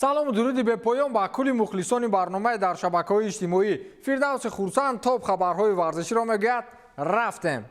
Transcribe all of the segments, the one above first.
Салому дуруди бепоён ба кулли мухлисони барномаи дар шабакаҳои иҷтимоӣ. Фирдавси Хурсанд топ хабарҳои варзиширо мегӯяд. Рафтем.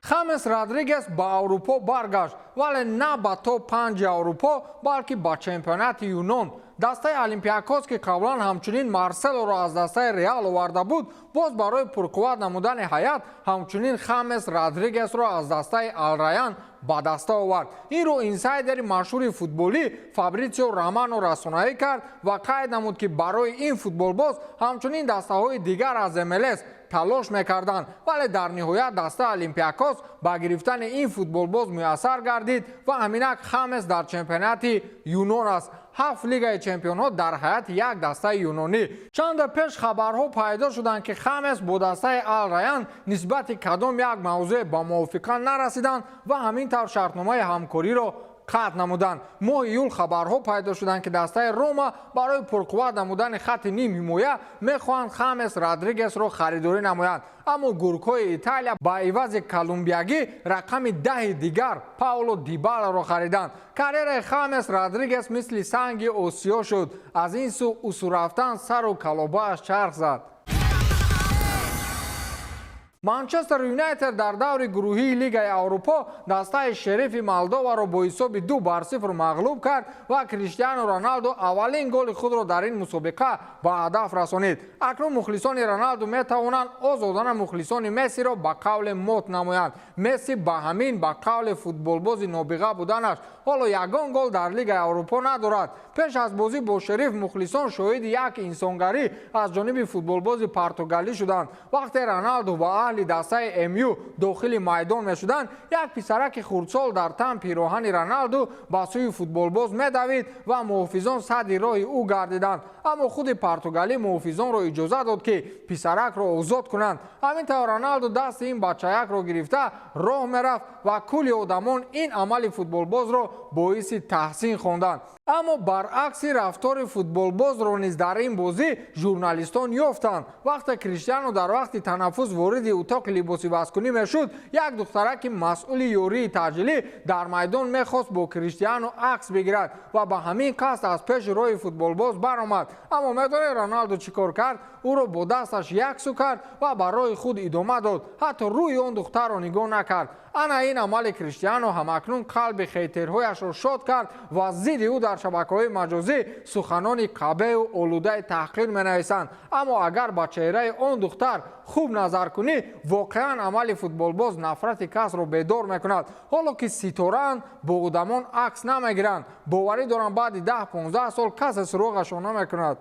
Хамес Родригес ба Аврупо баргашт, вале на ба топ панҷи Аврупо, балки ба чемпионати Юнон. Дастаи Олимпиакос, ки қаблан ҳамчунин Марселоро аз дастаи Реал оварда буд, боз барои пурқувват намудани ҳайат ҳамчунин Хамес Родригесро аз дастаи Алраян ба даста овард. Инро инсайдери машҳури футболӣ Фабритсио Романо расонаӣ кард ва қайд намуд, ки барои ин футболбоз ҳамчунин дастаҳои дигар аз МЛС талош мекарданд, вале дар ниҳоят дастаи Олимпиакос ба гирифтани ин футболбоз муяссар гардид ва ҳаминак Хамес дар чемпионати Юнон аст. Ҳафт Лигаи чемпионҳо дар ҳайати як дастаи юнонӣ. Чанде пеш хабарҳо пайдо шуданд, ки Хамес бо дастаи Алраян нисбати кадом як мавзӯе ба мувофиқа нарасиданд ва ҳамин тавр шартномаи ҳамкориро қатъ намуданд. Моҳи июл хабарҳо пайдо шуданд, ки дастаи Рома барои пурқувват намудани хатти ним ҳимоя мехоҳанд Хамес Родригесро харидорӣ намоянд, аммо гургҳои Италия ба ивази колумбиягӣ рақами 10-и дигар Пауло Дибаларо хариданд. Карьераи Хамес Родригес мисли санги осиё шуд. Аз ин сӯ усу рафтан сару калобааш чарх зад. Манчестер Юнайтед дар даври гурӯҳии Лигаи Аврупо дастаи Шерифи Молдоваро бо ҳисоби 2-0 мағлуб кард ва Криштиану Роналду аввалин голи худро дар ин мусобиқа ба ҳадаф расонид. Акнун мухлисони Роналду метавонанд озодона мухлисони Мессиро ба қавле мот намоянд. Месси ба ҳамин ба қавле футболбози нобиға буданаш ҳоло ягон гол дар Лигаи Аврупо надорад. Пеш аз бозӣ бо Шериф мухлисон шоҳиди як инсонгарӣ аз ҷониби футболбози португалӣ шуданд. Вақте Роналду ва аҳли дастаи МЮ дохили майдон мешуданд, як писараки хурдсол дар тан пироҳани Роналду ба сӯи футболбоз медавид ва муҳофизон садди роҳи ӯ гардиданд, аммо худи португалӣ муҳофизонро иҷоза дод, ки писаракро озод кунанд. Ҳамин тавр Роналду дасти ин бачаякро гирифта роҳ мерафт ва кулли одамон ин амали футболбозро боиси таҳсин хонданд. Аммо баръакси рафтори футболбозро низ дар ин бозӣ журналистон ёфтанд. Вақте Криштиану дар вақти танаффус вориди утоқи либосивазкунӣ мешуд, як духтараки масъули ёрии таъҷилӣ дар майдон мехост бо Криштиану акс бигирад ва ба ҳамин қасд аз пеши роҳи футболбоз баромад. Аммо медонед, Роналду чӣ кор кард? Ӯро бо дасташ яксӯ кард ва ба роҳи худ идома дод, ҳатто рӯи он духтарро нигоҳ накард. Ана ин амали Криштиану ҳамакнун қалби хейтерҳояшро шод кард ва зидди ӯ дар шабакаҳои маҷозӣ суханони қабеҳу олудаи таҳқир менависанд. Аммо агар ба чеҳраи он духтар хуб назар кунӣ, воқеан амали футболбоз нафрати касро бедор мекунад. Ҳоло ки ситораанд, бо одамон акс намегиранд. Боварӣ дорам, баъди 10-15 сол касе суроғашон намекунад.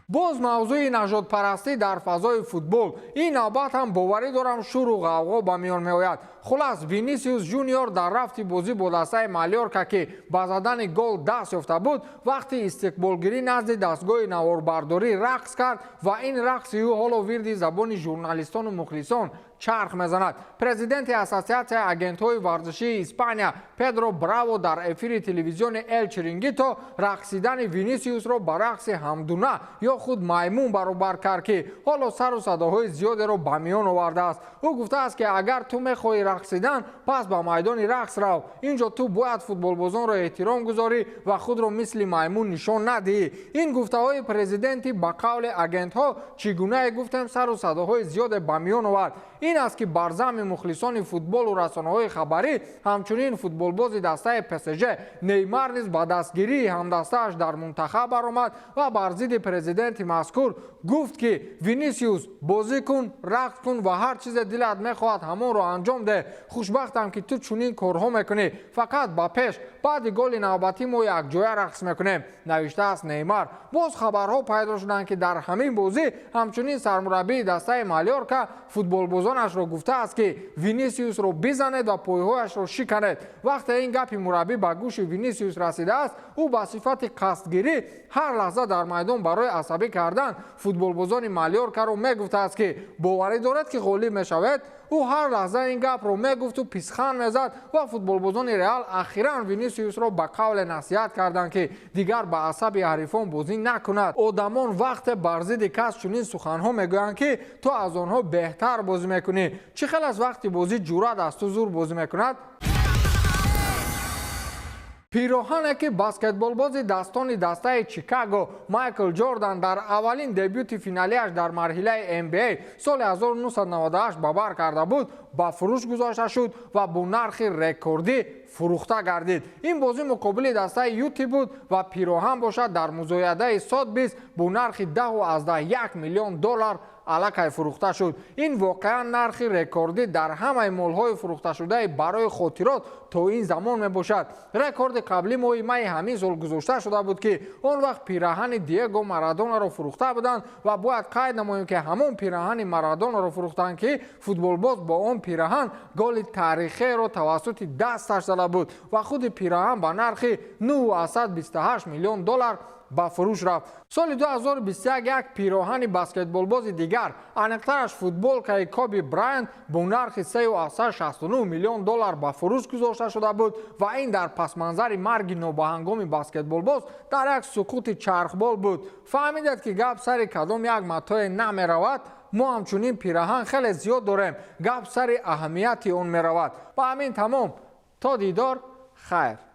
Боз мавзӯи нажодпарастӣ дар фазои футбол. Ин навбат ҳам, боварӣ дорам, шуру ғавғо ба миён меояд. Хулас, Винисиус Жуниор дар рафти бозӣ бо дастаи Малёрка, ки ба задани гол даст ёфта буд, вақти истиқболгирӣ назди дастгоҳи наворбардорӣ рақс кард ва ин рақси ӯ ҳоло вирди забони журналистону мухлисон чарх мезанад. Президенти Ассотсиатсияи агентҳои варзишии Испания Педро Браво дар эфири телевизиони Эл Чирингито рақсидани Винисиусро ба рақси ҳамдуна ё худ маймун баробар кард, ки ҳоло сару садоҳои зиёдеро ба миён овардааст. Ӯ гуфтааст, ки агар ту мехоҳӣ рақсидан, пас ба майдони рақс рав. Ин ҷо ту бояд футболбозонро эҳтиром гузорӣ ва худро мисли маймун нишон надиҳӣ. Ин гуфтаҳои президенти ба қавли агентҳо, чӣ гунае гуфтем, сару садоҳои зиёде ба миён овард. Ин аст, ки бар замми мухлисони футболу расонаҳои хабарӣ ҳамчунин футболбози дастаи ПСЖ Неймар низ ба дастгирии ҳамдастааш дар мунтахаб баромад ва бар зидди президенти мазкур гуфт, ки Винисиус, бозӣ кун, рақс кун ва ҳар чизе дилат мехоҳад, ҳамонро анҷом деҳ. Хушбахтам, ки ту чунин корҳо мекунӣ. Фақат ба пеш. Баъди голи навбатӣ мо якҷоя рақс мекунем, навиштааст Неймар. Боз хабарҳо пайдо шуданд, ки дар ҳамин бозӣ ҳамчунин сармураббии дастаи Малёрка футболбозонашро гуфтааст, ки Винисиусро бизанед ва пойҳояшро шиканед. Вақте ин гапи мураббӣ ба гӯши Винисиус расидааст, ӯ ба сифати қасдгирӣ ҳар лаҳза дар майдон барои асабӣ кардан футболбозони Малёркаро мегуфтааст, ки боварӣ доред, ки ғолиб мешавед. Ӯ ҳар лаҳза ин гапро мегуфту писхан мезад ва футболбозони Реал ахиран Винисиусро ба қавле насиҳат карданд, ки дигар ба асаби ҳарифон бозӣ накунад. Одамон вақте бар зидди кас чунин суханҳо мегӯянд, ки ту аз онҳо беҳтар бозӣ мекунӣ, чӣ хел аз вақти бозӣ ҷуръат аз ту зур бозӣ мекунад. Пироҳане, ки баскетболбози дастони дастаи Чикаго Майкл Ҷордан дар аввалин дебюти финалиаш дар марҳилаи NBA соли 1998 ба бар карда буд, ба фурӯш гузошта шуд ва бо нархи рекордӣ фурӯхта гардид. Ин бозӣ муқобили дастаи Юти буд ва пироҳан бошад, дар музоядаи Сотбис бо нархи 10,1 миллион доллар аллакай фурӯхта шуд. Ин воқеан нархи рекордӣ дар ҳамаи молҳои фурӯхташудаи барои хотирот то ин замон мебошад. Рекорди қаблӣ моҳи майи ҳамин сол гузошта шуда буд, ки он вақт пираҳани Диего Марадонаро фурӯхта буданд. Ва бояд қайд намоем, ки ҳамон пираҳани Марадонаро фурӯхтанд, ки футболбоз бо он пираҳан голи таърихиро тавассути дасташ зада буд, ва худи пираҳан ба нархи 9,28 миллион доллар ба фурӯш рафт. Соли 2021 як пироҳани баскетболбози дигар, аниқтараш футболкаи Коби Брайант, бо нархи 3,69 миллион доллар ба фурӯш гузошта шуда буд ва ин дар пасманзари марги нобаҳангоми баскетболбоз дар як суқути чархбол буд. Фаҳмидед, ки гап сари кадом як матое намеравад. Мо ҳамчунин пираҳан хеле зиёд дорем, гап сари аҳамияти он меравад. Ба ҳамин тамом, то дидор, хайр.